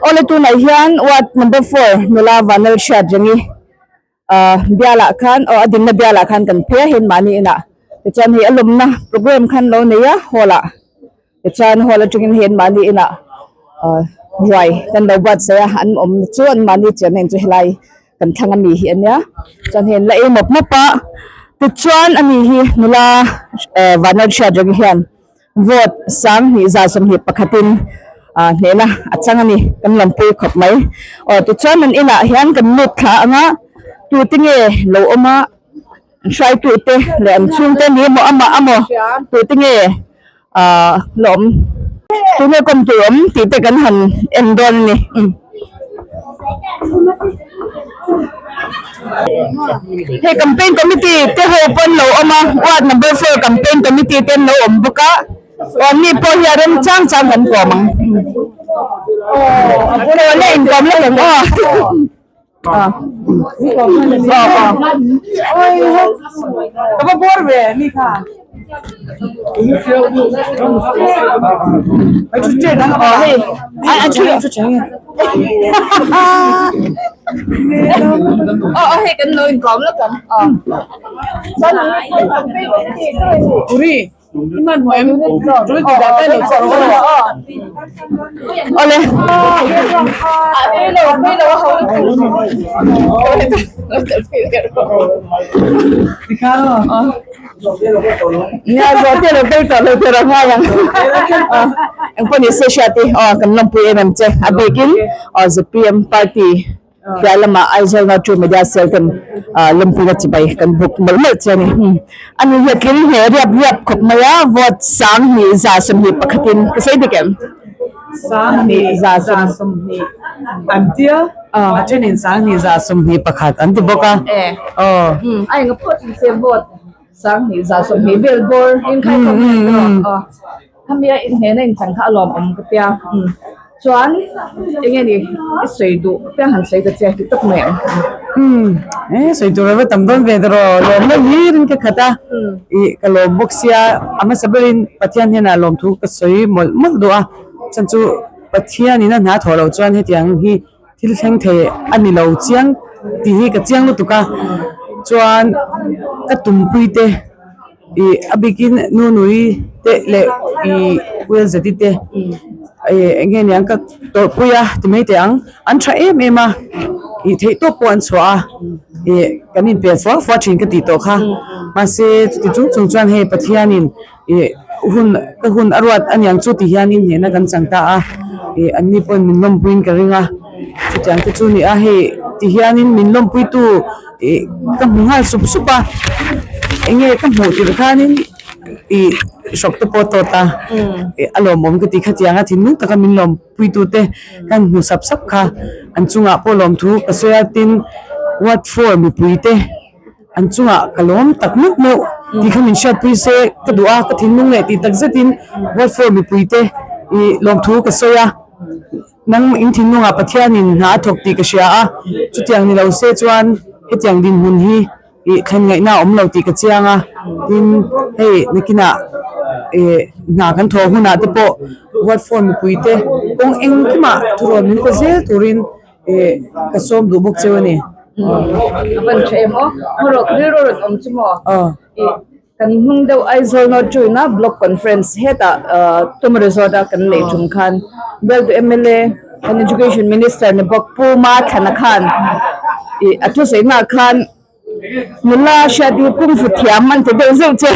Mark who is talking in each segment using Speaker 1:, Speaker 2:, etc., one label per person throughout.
Speaker 1: Awle tunah hian ward number four nula Vanlalhriatrengi ahh bialah khan aw a dinna bialah khan kan phei a hei mahni inah tichuan hei a lawmna programme khan lo nei a hall ah tichuan hall atangin hei an mahni inah ahh ruai kan lo buatsaih a an awm chu an mahni chenna in chu helai kan thlang ami hi ania chuan hei an la ei mawp mawp a tichuan ani hi nula ehh Vanlalhriatrengi hian. Vote 2021in hnehna a chang a ni, kan lawmpui khawp mai. Aw tichuan an inah hian kan lut thla ang a, tute nge lo awm a, an hruaitute leh an chhungte ni emaw amah amaw tute nge ah la awm, tunge kawm tur awm tih te kan han en dawn a ni. Hei campaign committee te ho pawh an lo awm a ward number four campaign committee te an lo awm bawk a aw an ni pawh hi a rem chang chang kan kawm ang aw le inkawm lawk ang aw
Speaker 2: Ka va bawr ve ni kha.
Speaker 1: Aw hei a thu aw aw hei kan lo inkawm lawk ang aw
Speaker 2: Uri
Speaker 1: Awle Nia zawh te lo kal tawh lo tur a ngai ang engpawh ni se hriat hi aw kan lawmpui em em che a bikin aw zpm party Piah lamah Aizawl North True Media Cell ten lawmpuina chibai kan buk mawlh mawlh che a ni. Ani hi a tling hle riap riap khawp mai a, vote 21,121 in ka sawi dik em?
Speaker 2: 21,120 an tia, a thenin 21,121 an ti bawk a.
Speaker 1: Aw. A enga phawt in se vote 21,120 vel bawr in khai khawp mai a. Khami a inhnehna inchang kha a lawmawm ka tia. Chuan enge ni i sawi duh piang han sawi ta che ti tawp mai ang.
Speaker 2: Umm e sawi tur ava tam dawn ve tawh lawmna hlir in ka khat a ih ka lawm bawk sia a hmasa berin Pathian hnenah lawmthu ka sawi mawlh mawlh duh a chhan chu Pathian in a hna thawh loh chuan hetiang hi thil thleng thei a ni lo chiang tih hi ka chiang lutuk a chuan ka tumpui te ih a bikin nunui te leh ih uelzeti te ih eng nge niang ka tawrhpui a ti mai teh ang an tha em em a ih theih tawp pawh an chhuah a ih kan inpel fua fua thin ka tih tawh kha mahse chuti chung chung chuan hei Pathianin ih hun ka hun a ruat a niang chu ti hianin hnehna kan chang ta a ih an ni pawhin min lawmpuiin ka ring a chutiang te chu ni a hei ti hianin min lawmpuitu ih ka hmu nghal sup sup a eng nge ka hmuh tirh khanin ih hrawk te pawh a tawt a ih a lawmawm ka ti khatiang a thinlung taka min lawmpuitu te kan hmu sap sap kha an chungah pawh lawmthu ka sawi a tin ward four mipui te. An chungah ka lawm tak meuh meuh tih kha min hriatpui se ka duh a, ka thinlung leh tih tak zetin Ward four mipuite ih lawmthu ka sawi a, nang in thinlungah Pathianin hna a thawk tih ka hria a, chutiang ni lo se chuan hetiang dinhmun hi ih thlen ngaihna a awm lo tih ka chiang a, tin hei nakinah ih hna kan thawh hunah te pawh Ward four mipuite kawng engkimah thurawn min pe zel turin Ih ka sawm duh bawk cheu a ni.
Speaker 1: A van tha em aw. Hmawrawk rilru rawn awm chu maw? Ih kan hnung deuh Aizawl North China Block Conference hetah Tuma Resort a kan neih tum khan Bialtu mla kan Education Minister ni bawk Pu Mathlana khan ih a thusawihnah khan Nula hriat hi kung fu thiam an ti deuh zeuh che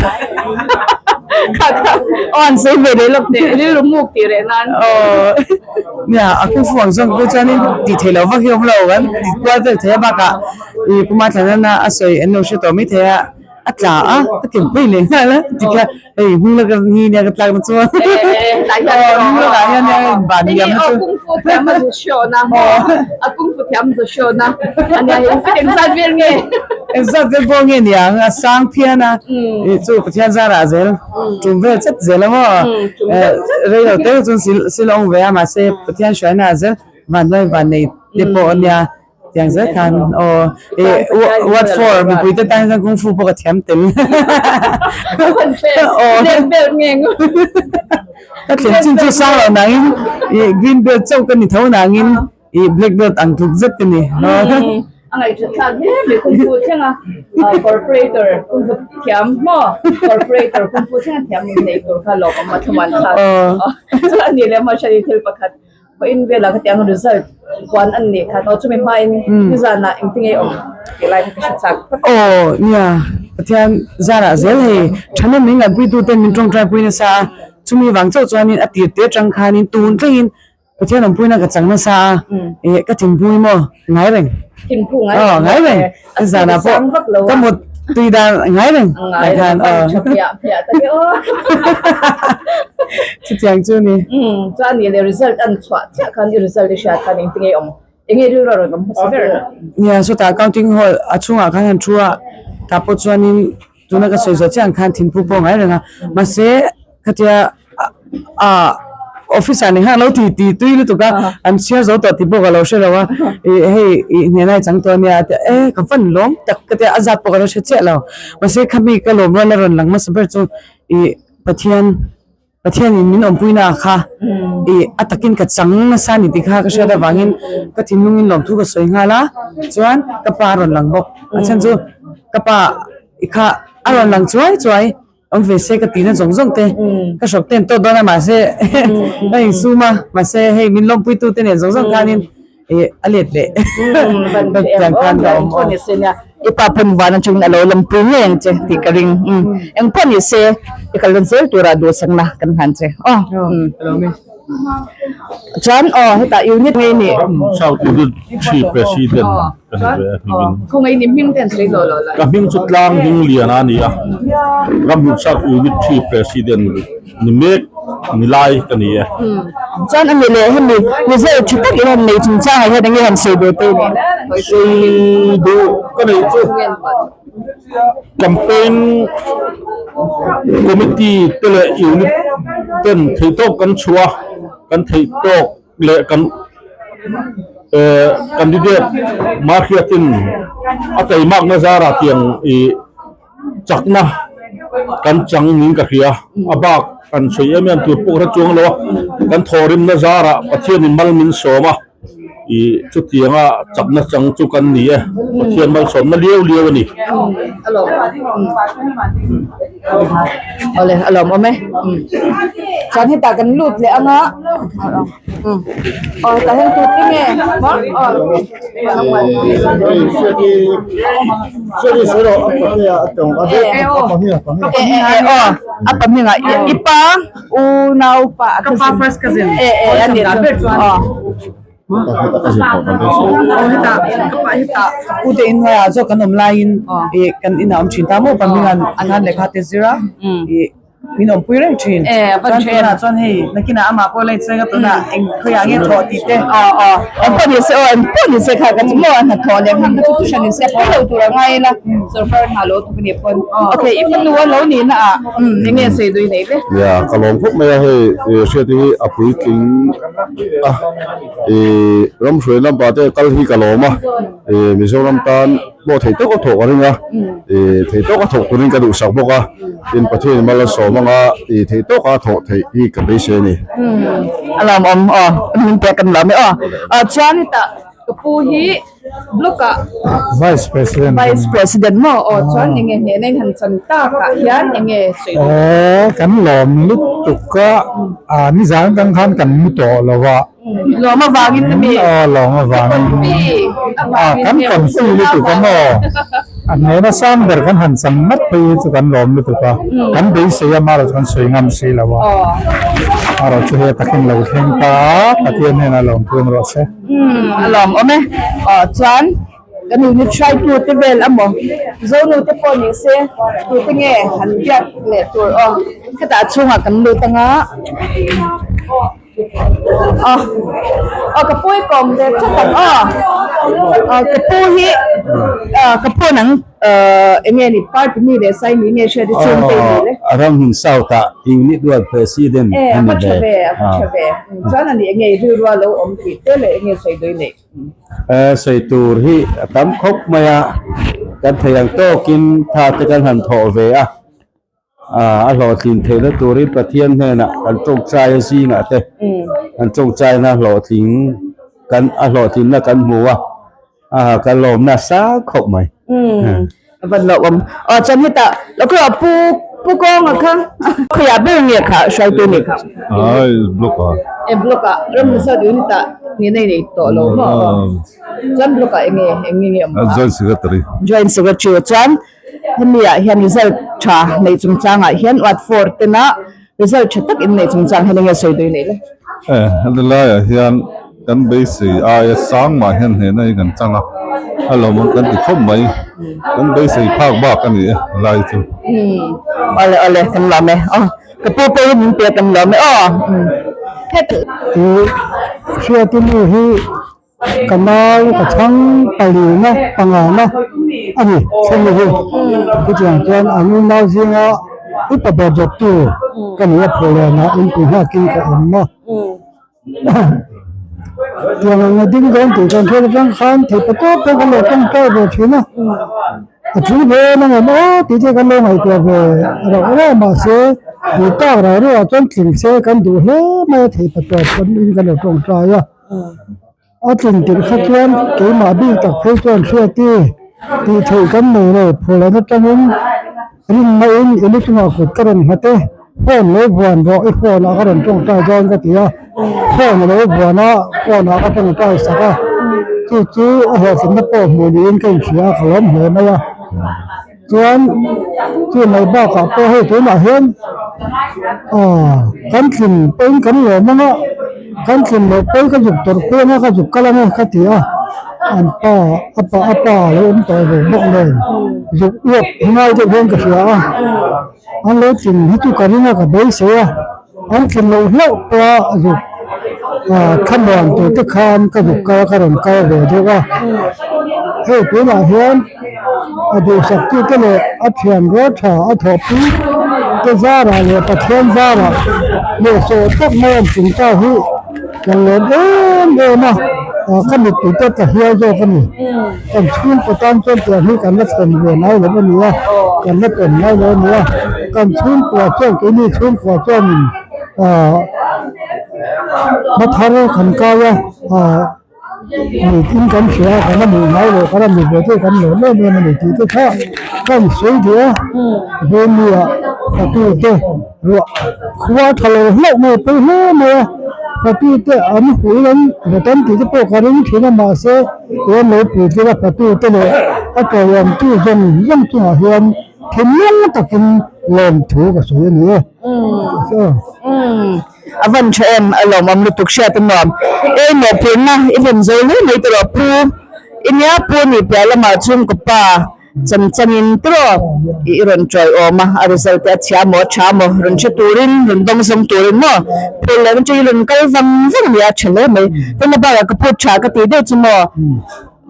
Speaker 1: kha kha aw an sawi ve leh lawk teh rilru muk tih reh nan.
Speaker 2: Aw nia a kung fu ang zawng pawh chuanin tih theih loh vak hi awm lo kan ti kual vel thei a bakah ih Pu Mathlana a sawi an lo hre tawh mai thei a a tla a a ken pawi leh nghal a tikhian Hei hnung laka hi nia ka tlak na chuan aw hnung lakah hian nia ban liam na chu
Speaker 1: kung fu thiam a zu show na a kung fu thiam zu show na ania hi engzat vel nge
Speaker 2: engzat vel pawh nge niang a sang phian a ih chu Pathian zarah zel tum vel chat zel a maw rei lo te chuan sil sil a awm ve a mahse Pathian hruaina ah zel vanduai vannei te pawh ania. Tiang zel khan aw eh what for mipui te tan hian kung fu pawh ka thiam tel. Aw ka thlen chin chu sang loh nangin ih green belt chauh ka ni tho nangin ih black belt ang tluk zet ka ni.
Speaker 1: A ngaihṭhat thlak hle mai kung fu thlenga corporator kung fu thiam maw corporator kung fu thlenga thiam nei tur kha lawmawm a thuman thlak chuan a ni leh hma hriatin thil pakhat Vawiin velah ka ti ang result puan an nih khan aw chumi hmain nizanah engtin nge awm tih lai kha ka hre chak phawt.
Speaker 2: Aw nia Pathian zarah zel hei thahnem min nganpuitu ten min tawngtai pui nasa a chumi vang chauh chuanin a tir te atang khanin tun thlengin Pathian awmpuina ka chang nasa a eh ka thinpui maw ngai reng
Speaker 1: Thinphu ngai
Speaker 2: aw ngai reng nizanah pawh ka mut tui dan ngai reng
Speaker 1: ngai khan aw
Speaker 2: chutiang chu ni
Speaker 1: chuan ni le result an chhuah chiah khan i result i hriat khan engtin nge awm enge rilru a rawn awm hmasa ber
Speaker 2: nia sawtah counting hall a chhungah khan an thu a tah pawh chuanin tuna ka sawi zawh chiah ang khan thinphu pawh ngai reng a mahse khatia ah office ah ni khan alo ti ti tui lutuk a an chhiar zo tawh tih pawh ka lo hre lo a ih hei ih hnena i chang tawh ania a tia e ka van lawm tak ka tia a zat pawh ka lo hre chiah lo mahse khami ka lawm rual a rawn lang hmasa ber chu ih Pathian Pathianin min awmpuina ah kha ih a takin ka chang nasa a ni tih kha ka hriat avangin ka thinlungin lawmthu ka sawi nghal a chuan ka pa a rawn lang bawk a chhan chu ka pa i kha a rawn lang chuai chuai. Awm ve se ka tihna zawng zawng te ka hrawk ten tawt dawn a mahse ka insum a mahse hei min lawmpui tu te nen zawng zawng khanin ih a let leh ka tiang khan ka awm aw.
Speaker 1: I pa pawn van atangin a lo lawmpui ngei ang che tih ka ring eng pawh ni se i kal dawn zel tura duhsakna kan hlan che aw. Chuan aw hetah unit ngei ni.
Speaker 3: South Unit Three President ka ni ve a hmingin.
Speaker 1: Khawngaih ni hming te an sawi lo lo
Speaker 3: la. Ka hming chu Tlang Dinglian a ni a, Ramhlun South Unit Three President ni mek ni lai ka ni e.
Speaker 1: Chuan a ni leh hemi result tha tak i rawn nei chungchangah hian enge han sawi duh te ni?
Speaker 3: Sawi duh ka neih chu campaign committee te leh unit ten theihtawk kan chhuah a, kan theihtawk leh kan eh candidate Mahriatin a teimakna zarah tiang ih chakna kan chang niin ka hria a bak kan sawi em em tur pawh hre chuang lo a kan thawhrimna zarah Pathianin mal min sawm a ih chutianga chakna chang chu kan ni e Pathian malsawmna liau liau a ni.
Speaker 1: Awle a lawmawm e chuan hetah kan lut leh anga aw tah hian tute nge maw aw aw a pa hmingah i pa unau pa
Speaker 2: ka pa first cousin
Speaker 1: e e a ni chu aw.
Speaker 2: Aw hetah ka pa hetah ka pu te inhnuaiah zawk kan awm laiin ih kan inah awm thin ta maw pa hminga'n a khan lehkha te zir a ih min awmpui reng thin chuan tunah chuan hei nakinah amah pawh la incheng a tunah eng khawiah nge thawh tih te
Speaker 1: aw aw eng pawh ni se aw eng pawh ni se kha ka chu maw a hnathawh leh kha ka chu thuhran ni se a pawi lo tur a ngai ila sorkar hna lo thawk a nih pawn okay i fanu a lo nih na ah eng nge sawi dui nei le.
Speaker 4: Nia ka lawm khawp mai a hei hriat hi a puitling a ih ramhruai lampa te kal hi ka lawm a ih Mizoram tan pawh thei tawk a thawh ka ring a ih thei tawk a thawh turin ka duhsak bawk a tin Pathian mal a sawm anga ih thei tawk a thawh theih hi ka beisei a ni.
Speaker 1: A lawmawm aw min pek kan lawm e aw ah chuan hetah ka pu hi block ah
Speaker 5: Vice President
Speaker 1: Vice President maw aw chuan enge hnehna in han chan tak ah hian enge sawi duh
Speaker 5: Aw kan lawm lutuk a ah nizan atang khan kan mu tawh lo a
Speaker 1: lawm avangin ami
Speaker 5: aw lawm avangin ah kan confi lutuk a maw a hnehna sang ber kan han chan ngat phei hi chu kan lawm lutuk a kan beisei a marawh chu kan sawi ngam si lo a marawh chu hei takin lo thleng ta a Pathian hnenah lawmthu awm rawh se.
Speaker 1: Umm a lawm awm e aw chuan kan unit hruaitu te vel amaw zonu te pawh ni se tute nge han biak leh tur aw hetah chhungah kan lut anga aw aw ka pu i kawm ve phawt ang aw aw ka pu hi. Ka pu nang eng nge ni party mi leh sai mi nge hriat i chhung te ni le?
Speaker 6: Ramhun South ah Unit Ward President
Speaker 1: a ni ve. E a va tha ve, chuan ani eng nge i rilru a lo awm tih te leh eng nge sawi dawi neih?
Speaker 6: Sawi tur hi a tam khawp mai a, kan theih ang tawkin tha te kan han thawh ve a. A hlawhtlin theihna turin Pathian hnenah kan tawngtai a zingah te kan tawngtaina hlawhtling kan a hlawhtlinna kan hmu a a kan lawmna sang khawp mai.
Speaker 1: Umm a van lo awm. Aw chuan hetah lo khaw pu pu kawnga kha khawiah ber nge kha hruaitu ni kha.
Speaker 4: Ai block ah.
Speaker 1: E block ah ram hmasa unit ah nge nei nei tawh lo maw chuan block ah enge enge nge awm a.
Speaker 4: Joint secretary.
Speaker 1: Joint secretary chuan Hemi ah hian result tha neih chungchang ah hian ward four ten ah result tha tak in neih chungchang hian enge sawi dawi neih le?
Speaker 4: E, heti lai ah hian kan beisei aia sang mah hian hnehna hi kan chang a, a lawmawm kan ti khawp mai, kan beisei phak bak a ni e helai chu.
Speaker 1: Umm awle awle kan lawm e aw ka pu pawh hi min pe kan lawm e aw umm heti.
Speaker 7: Ih hriati nu hi Ka nau ka chhang palina pangana a ni thlen hi chutiang chuan an unau zinga upa ber dawttu ka ni a phawhlenah inpui nghakin ka awm a tiang ang a ding dawn tih kan hriat atang khan thei patawp pawh kan lo tawngtai ve thin a a thu ve em ang aw tih te kan lo ngaihtuah ve rauh rauh a mahse duh tak rauh rauh ah chuan tling se kan duh hle mai a thei patawp kan in kan lo tawngtai a. A tlin tirh kha chuan keimah bik tak phei chuan hriati tih theih kan nei lo, phullen atangin rinna in i lu chungah kut ka rawn nghat e, phone lo buan rawh i phone ah ka rawn tawngtai dawn ka ti a, phone a lo buan a, phone ah ka tawngtai sak a, chu chu a hlawhtlinna pawh hmuh niin ka inhria a, ka lawm hle mai a. Chuan chu mai bakah pawh hei tunah hian aw kan tlin pawhin kan lawm ang a, kan tlin loh pawhin ka zuk tawrh pui ang a ka zuk kal ang e ka ti a, an pa a pa a pa a lo awm tawh ve bawk nen zuk uap ngai deuh hian ka hria a, an lo tlin hi chu ka ring a ka beisei a, an tlin loh hlauh pawha zuk ah thlamuan tur te khan ka zuk kal a ka rawn kal ve deuh a, hei tunah hian. A duhsaktute leh a thian rual tha a thawhpui te zarah leh Pathian zarah hnehsawh tak mai an tling ta hi kan lawm em em a, ka mittui te ka hial zawk a ni. Kan chhungkaw tan chuan tiang hi kan la thlen ve ngai lo a ni a, kan la tawn ngai lo a ni a, kan chhungkua chuan keini chhungkua chuanin ahh hmathar kan kai a ahh. Mitin kan hria a kan la hmuh ngai loh kan la hmu ve te kan lawm em em a ni tih te kha ka in sawi duh a vemi ah fatu te ruah khua tha lo hlauh mai a pawi hle mai a fatu te an hul an rawt an tih te pawh ka ring thin a mahse tun lo puitling a fatu te leh a tawiawm tu zawng zawng chungah hian thinlung takin lawmthu ka sawi a ni e.
Speaker 1: A van tha em a lawmawm lutuk hriat a nuam e mawhphurhna i hlim zo hle mai tawh pu i nia pu ni piah lamah chhungkaw pa chan changin tawh i rawn chawi awm a a result te a chhia maw a tha maw rawn hre turin rawn dawng zawng turin maw phur leh atangin rawn kal vang vang a nia a tha hle mai tuna bakah ka phut tha ka tih deuh chu maw.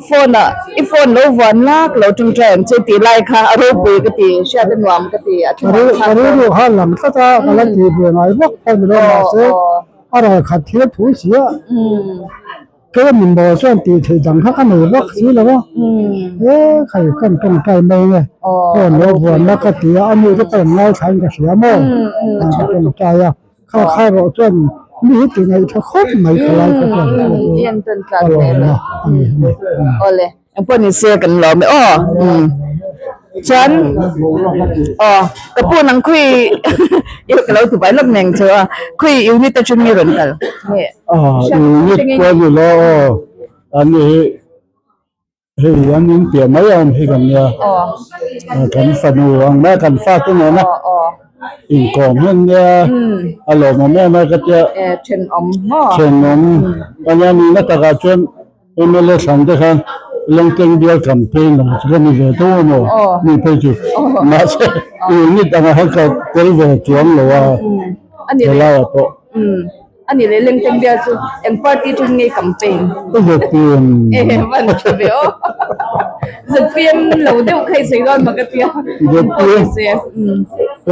Speaker 1: Phone ah i phone lo vuan lak lo tawngtai ang che tih lai kha a ropui ka ti hriat a nuam ka ti a thluak thlak
Speaker 7: Ka rilru kha lam tlat a ka la ti ve ngai vak pawh ni lo mahse a ral khat thil a thu si a kei a min bawl chuan tih theih dang kha ka nei vak si lo a he khai kan tawngtai mai nge phone lo vuan la ka ti a a nu te ka rawn ngaithla in ka hria maw ka tawngtai a. Kha kha rawh chuan mi hi ti ngaih tha khawp mai kha lai kha chuan ka lawm a a ni a ni.
Speaker 1: Awle engpawh ni se kan lawm e aw chuan aw ka pu nang khui i ka lo ti bai lawk neng chu a khui unit atang nge rawn kal nge
Speaker 6: unit pawh a ni lo aw ani hi. Hei an in piah mai a awm hi kan nia kan fanu ang mai a kan fate nena inkawm hian nia a lawmawm em a ka tia thenawm a nia nihna takah chuan mla thlan te khan Lengteng bial campaign lo chu ka ni ve tho a maw mi phei chu mahse unit anga khan ka tel ve chuang lo a helaiah pawh.
Speaker 1: A ni leh Lengteng bial chu eng party atangin nge campaign?
Speaker 6: Ka zirtir.
Speaker 1: E van tha ve aw. ZPM lo deuh kha i sawi dawn maw ka tia.
Speaker 6: ZPM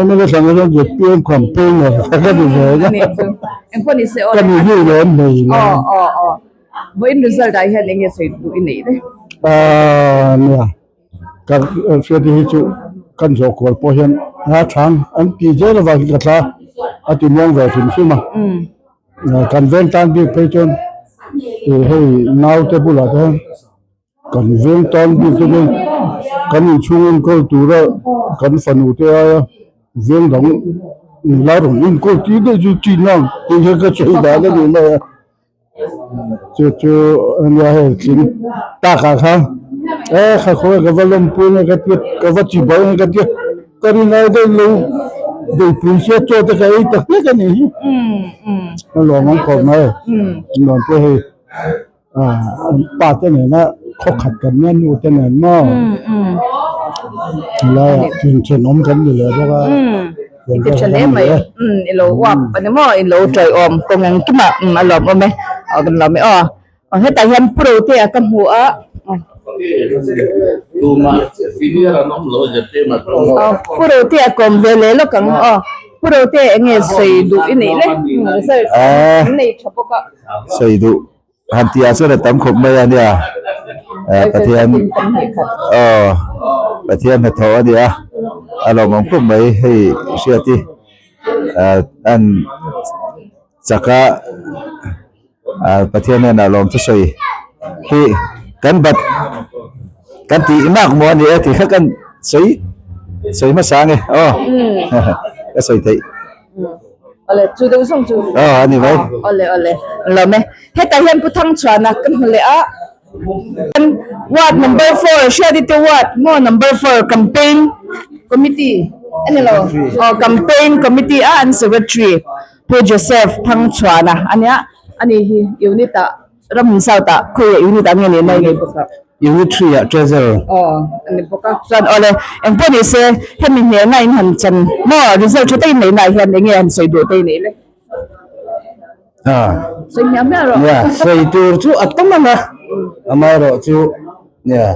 Speaker 6: MLA thlan ah chuan ZPM campaigner kha ka ni ve a.
Speaker 1: Engpawh ni se aw.
Speaker 6: Ka ni hi lawm hlei lo.
Speaker 1: Aw aw aw. Vawiin result ah hian enge sawi duh i neih le?
Speaker 6: Aaa nia ka hriat hi chu kan zawh kual pawh hian a chhang an tih zel avang hi ka thla a ti muang ve hrim hrim a. Kan veng tan bik phei chuan hei naute bulah te hian Kan veng tan bik te chuan kan inchhung enkawl tura kan fanu te aia veng dang nula rawn enkawl tir daih chu chin ang tih hian ka sawi dan a ni mai a, chu chu ania hei tling takah khan e kha khaw ka va lawmpui nge ka tia ka va chi bai nge ka tia ka rinai daih lo beipui sia chaw te ka ei tak hlek a nih hi a lawm ang khawp mai nuam pawh hei. Pa te nena khaw khat kan nia nu te nen maw helaiah thenawm kan ni leh bawk a
Speaker 1: i tha hle mai i lo uap a ni maw i lo tawiawm kawng engkim ah a lawmawm e aw kan lawm e aw aw hetah hian pu rote a ka hmu a aw pu rote a kawm ve leh lawk ang aw pu rote eng nge sawi duh i neih le result an nei tha bawk a.
Speaker 4: Sawi duh han tih ah chuan a tam khawp mai a nia Pathian aw Pathian hnathawh a nia a lawmawm khawp mai hei hriat hi an chak a Pathian hian a lawm thusawi hi kan bat kan tih mak maw a ni e tih kha kan sawi sawi hmasa ang e aw ka sawi theih.
Speaker 1: Awle chu deuh zawng chu.
Speaker 4: Aw ani mai.
Speaker 1: Awle awle lawm e. Hetah hian Pu Thangchhuana ka hmu leh a. Ward number 4 Hriati te ward maw number 4 campaign committee ani lo. Aw campaign committee a an secretary Pu Joseph Thangchhuana ania ani hi unit ah Ram South ah khawi ah unit ah nge ni mai ngei bawk a.
Speaker 4: Unit 3 ah treasurer.
Speaker 1: Aw ani bawk a. Chuan awle engpawh ni se hemi hnehna in han chan maw result tha takin neihna ah hian enge han sawi duh te i neih le? Sawi hmiah hmiah rawh.
Speaker 4: Nia sawi tur chu a tam ang a, amaherawh chu nia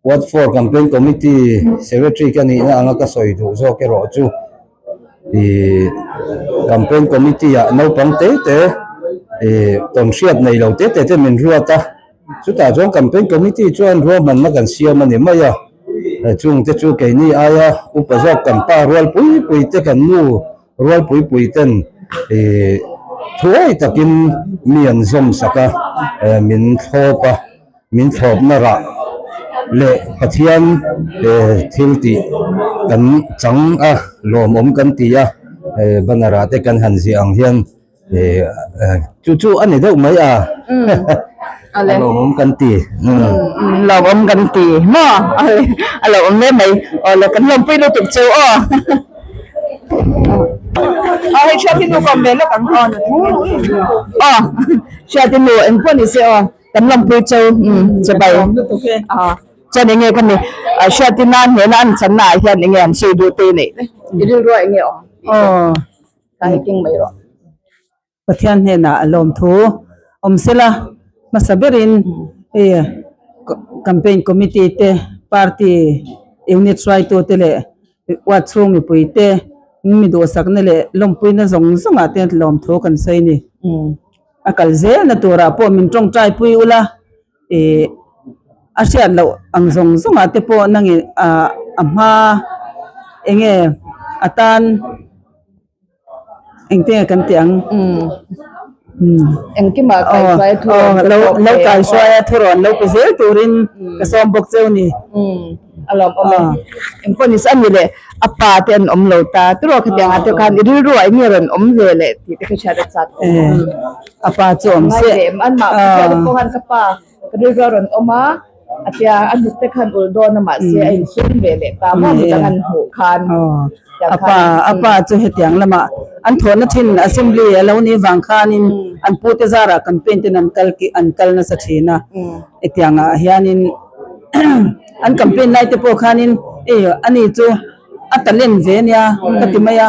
Speaker 4: Ward 4 Campaign Committee Secretary ka nihna anga ka sawi duh zawk erawh chu ih Campaign Committee ah naupang te te ih tawnhriat nei lo te te te min ruat a, chutah chuan Campaign Committee chuan ruahmanna kan siam a ni mai a, chung te chu keini aia upa zawk kan pa rual pui pui te kan nu rual pui pui ten ih thuai takin mi an zawm sak a, min thlawp a. Min thlawpna rah leh Pathian thil tih kan chang a, lawmawm kan ti a, banner ah te kan han ziah ang hian chu chu a ni deuh mai a, a lawmawm kan ti.
Speaker 1: Lawmawm kan ti maw? A lawmawm hle mai. Awle kan lawmpui lutuk chu aw. Aw hei Hriati nu ka awm ve lawk ang aw. Aw Hriati nu engpawh ni se aw. Kan lawmpui cho che bai chuan enge ka ni hriatina hnena an channa ah hian enge an sawi duh te neih le i rilru ah enge awm ka hei keng mai rawh.
Speaker 2: Pathian hnenah a lawmthu awm sela hmasa berin hei campaign committee te party unit hruaitu te leh ward chhung mipui te mi duhsakna leh lawmpuina zawng zawngah te lawmthu kan sawi a ni. A kal zelna turah pawh min tawngtai pui ula ih a hriat loh ang zawng zawngah te pawh nangin ah a hma eng nge a tan engte nge kan tih ang
Speaker 1: Engkimah kaihruai a thurawn
Speaker 2: lo lo kaihruai a thurawn lo pe zel turin ka sawm bawk cheu ni.
Speaker 1: A lawmawm e. Engpawh ni se a ni leh a pa te an awm lo ta tiraw khatiang ah te khan i rilru ah enge rawn awm ve leh tih te kha hriat a chak awm
Speaker 2: a pa chu awm se
Speaker 1: an mah hriat pawh khan ka pa ka rilru a rawn awm a a tia a hnute te khan ulh dawn a mahse a insum ve leh ta maw midang an hmuh khan
Speaker 2: a pa a pa chu hetiang lamah an thawhna thin assembly a lo nih vang khanin an pute zarah campaign ten an kal an kal nasa thin a hetiang ah hianin An campaign lai te pawh khanin ei ani chu a talent ve ania ka ti mai a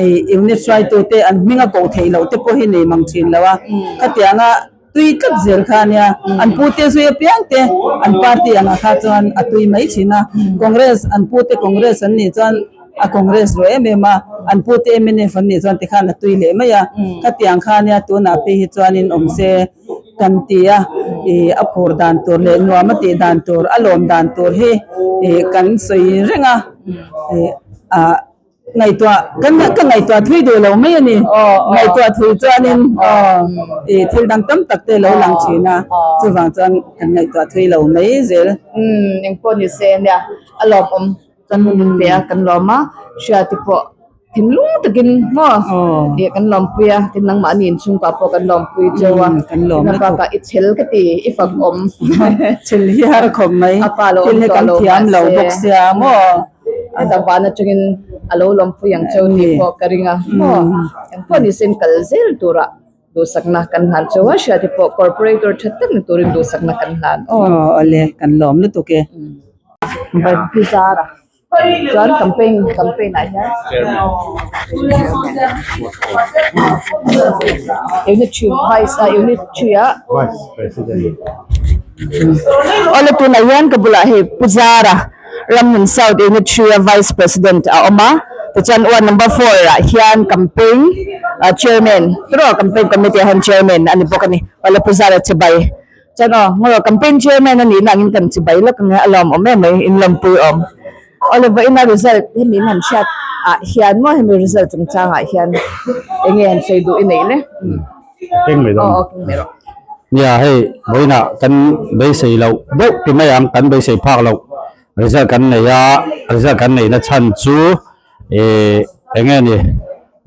Speaker 2: ei unit hruaitu te an hming a koh theih loh te pawh hi nei mang thin lo a khatianga.
Speaker 1: tui tlat zel kha ania an pute zui apiang te an party angah kha chuan a tui mai thin a Congress an pute Congress an nih chuan a Congress ru em em a an pute mnf an nih chuan tikhan a tui leh mai a khatiang kha ania tunah phei hi chuanin awm se kan ti a ih a phur dan tur leh nuam a tih dan tur a lawm dan tur hi ih kan sawi reng a ih ah. Ngaihtuah kan ka ngaihtuah thui duh lo mai a ni. Ngaihtuah thui chuanin aw ih thil dang tam tak te lo lang thin a, chuvang chuan kan ngaihtuah thui lo mai zel.
Speaker 8: Umm engpawh ni se nia a lawmawm kan hun in pe a kan lawm a, hriati pawh thinlung takin maw ih kan lawmpui a, tin nangmahni inchhungkua pawh kan lawmpui cheu a, tin a bakah i chhel ka ti i fak awm.
Speaker 1: Chhel hi har khawp mai, thil hi kan thiam lo bawk sia maw.
Speaker 8: Heta van atangin a lo lawmpui ang cheu tih pawh ka ring a maw engpawh ni sen kal zel tura duhsakna kan hlan cheu a hriat hi pawh corporator tha tak ni turin duhsakna kan hlan
Speaker 1: aw awle kan lawm lutuk e
Speaker 8: Bazar a chuan campaign campaign ah hian unit three vice a unit three ah
Speaker 1: awle tunah hian ka bulah hei Pu Zara Ramhmun South Unit 3 a Vice President a awm a, tichuan ward number 4 ah hian campaign chairman tiraw campaign committee ah hian chairman a ni bawk a ni, awle Pu Zara chibai chuan aw ngaw campaign chairman a nih na angin kan chibai lawk ang e a lawmawm em mai in lawmpui awm awle vawiin a result hemi in han hriat ah hian maw hemi result chungchang ah hian enge han sawi duh i neih le.
Speaker 9: Keng mai dawn. Nia hei vawiinah kan beisei loh deuh ti mai ang kan beisei phak loh result kan nei a result kan neihna chhan chu ih eng nge ni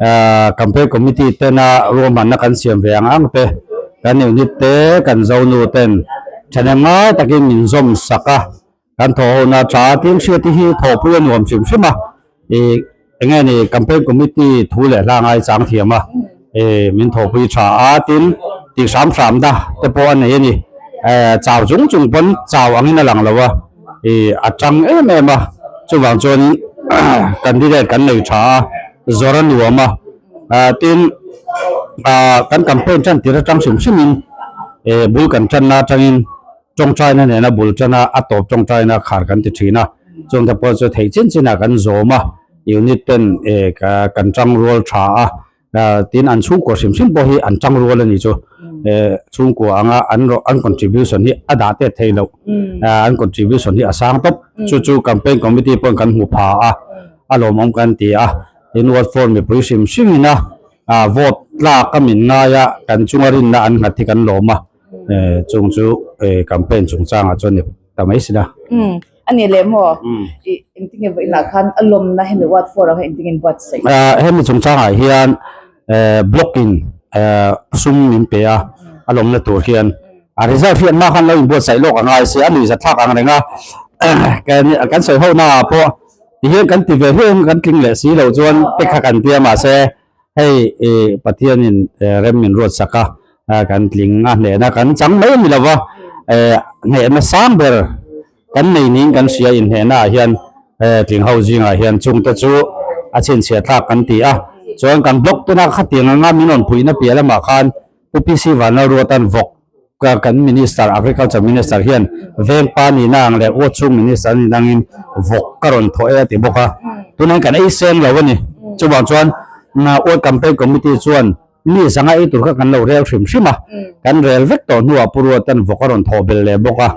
Speaker 9: ah campaign committee tena ruahmanna kan siam ve ang ang te kan unit te kan zonu ten thahnem ngai takin min zawm sak a. Kan thawhhona tha tin hriat te hi thawhpui a nuam hrim hrim a, ih eng nge ni campaign committee thu leh hla ngai chang thiam a, ih min thawhpui tha a tin tih hram hram na te pawh a nei a ni, eh chau chung chung pawn chau angin a lang lo a, ih a tang em em a, chuvang chuanin candidate kan nei tha a, zawr a nuam a, ah tin ah kan campaign tan tir atang hrim hrimin eh bul kan tanna atangin. Tawngtaina nena bul tana a tawp tawngtaina khar kan ti thin a, chungte pawh chu theih chin chinah kan zawm a, unit ten kan tangrual tha a, tin an chhungkua hrim hrim pawh hi an tangrual a ni chu, chhungkua anga an an contribution hi a dah tet thei loh, an contribution hi a sang tawp, chu chu campaign committee pawhin kan hmu pha a, a lawmawm kan ti a, tin ward four mipui hrim hrimin a vote tlak a min ngai a, kan chunga rinna an nghat hi kan lawm a. Chung chu campaign chungchangah chuan ni ta mai sin a.
Speaker 8: Umm a ni leh maw? Ih engtinge vawiinah khan a lawmna hemi ward four ah khan engtinge in buatsaih?
Speaker 9: Hemi chungchangah hian block in sum min pe a, a lawmna tur hian a result hi anmah khan lo inbuatsaih lawk a ngai si a, nuihzat thlak ang reng a kan sawi ho naah pawh tihian kan ti ve hliah in kan tling leh si loh chuan te kha kan tia mahse Hei i Pathianin rem min ruat sak a, kan tling a hnehna kan chang mai a ni lova, hnehna sang ber kan nei niin kan hria inhnehna ah hian tling ho zingah hian chungte chu a chhinchhiah thlak kan ti a, chuan kan block tuna khatiang anga min rawn puihna piah lamah khan Pu PC Vanlalruatan vawk kan Minister Agriculture Minister hian vengpa nihna ang leh Ward chhung Minister nihna angin vawk ka rawn thawh e a ti bawk a, tunah hian kan ei seng lo a ni. Chuvang chuan Ward Campaign Committee chuan mi zanga ei tur kha kan lo rel hrim hrim a, kan rel vek tawh hnuah Pu Ruatan vawk a rawn thawh belh leh bawk a,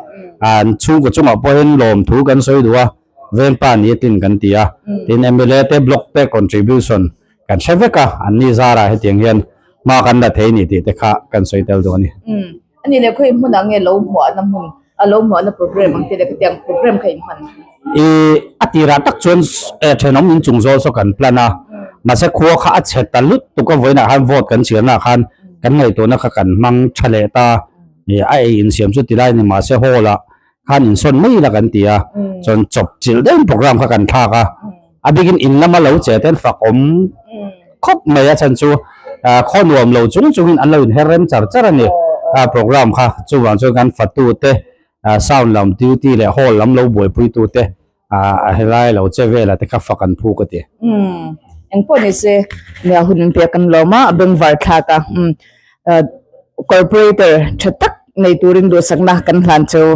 Speaker 9: an chhungkaw chungah pawhin lawmthu kan sawi duh a, vengpa ni a tlin kan ti a, tin mla te block te contribution Kan hre vek a, an ni zarah hetiang hian hma kan la thei ni tih te kha kan sawi tel duh a ni.
Speaker 8: Umm, a ni leh khawi hmunah nge lo hmuahna hmun, a lo hmuahna program ang te leh khatiang program kha in hman?
Speaker 9: I, a tirah tak chuan thenawm in chung zawl saw kan plan a, mahse khua kha a chhe ta lut tuk a, vawiinah khan vote kan chhiarnaah khan kan ngaihtuahna kha kan hmang tha leh ta, i a ei insiam chu ti lai a ni, mahse hall ah khan insawn mai ila kan ti a, chuan chawp chilh deuhin program kha kan thlak a, a bikin in lama lo che ten fak awm khawp mai a chhan chu khaw nuam lo chung chungin an lo inher rem char char a ni a program kha chuvang chuan kan fatu te sound lam duty leh hall lam lo buaipui tu te a helai lo che vela te kha fak an phu ka ti.
Speaker 8: Engpawh nise nia hun in pek an lawm a, a bengvar thlak a.
Speaker 1: Corporator tha tak nei turin duhsakna kan hlan cheu.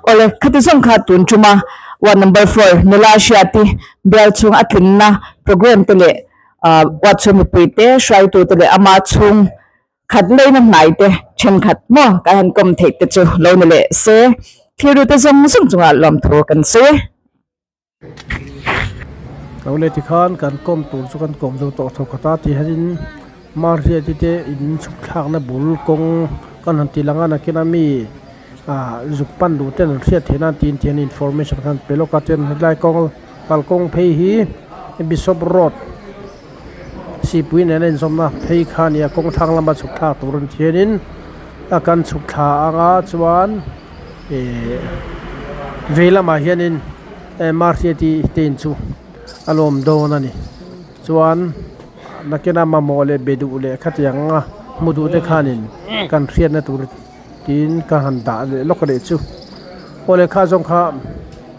Speaker 1: Awle, khati zawng kha tun tuma ward number four nula Hriati bial chhung a tlinna programme te leh ward chhung mipui te hruaitu te leh ama chhung khat leina hnai te thenkhat maw kan han kawm theih te chu lo ni leh se thilru te zawng zawng chungah lawmthu kan sawi e.
Speaker 10: Lo leh tikhan kan kawm tur chu kan kawm zo tawh tho khat a tihianin Mahriati te in chhuk thlakna bul kawng kan han ti lang a nakin a mi ah zuk pan duh ten an hriat theih nan tiin tihian information khan pe lawk a chuan helai kawng kalkawng phei hi Bishop road Sipui nena inzawmna phei kha a ni a kawng thlang lama chhuk thlak tur an thianin a kan chhuk thla anga chuan ihh vei lamah hianin Mahriati te in chu a lawm dawn a ni chuan nakina mamawh leh be duh leh khatiang anga hmu duh te khanin kan hriatna tur tiin ka han dah leh lawk leh chu aw lehkha zawng kha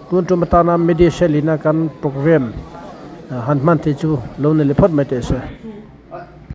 Speaker 10: tun tum atana media shell ina kan programme han hman theih chu lo ni leh phawt mai teh se.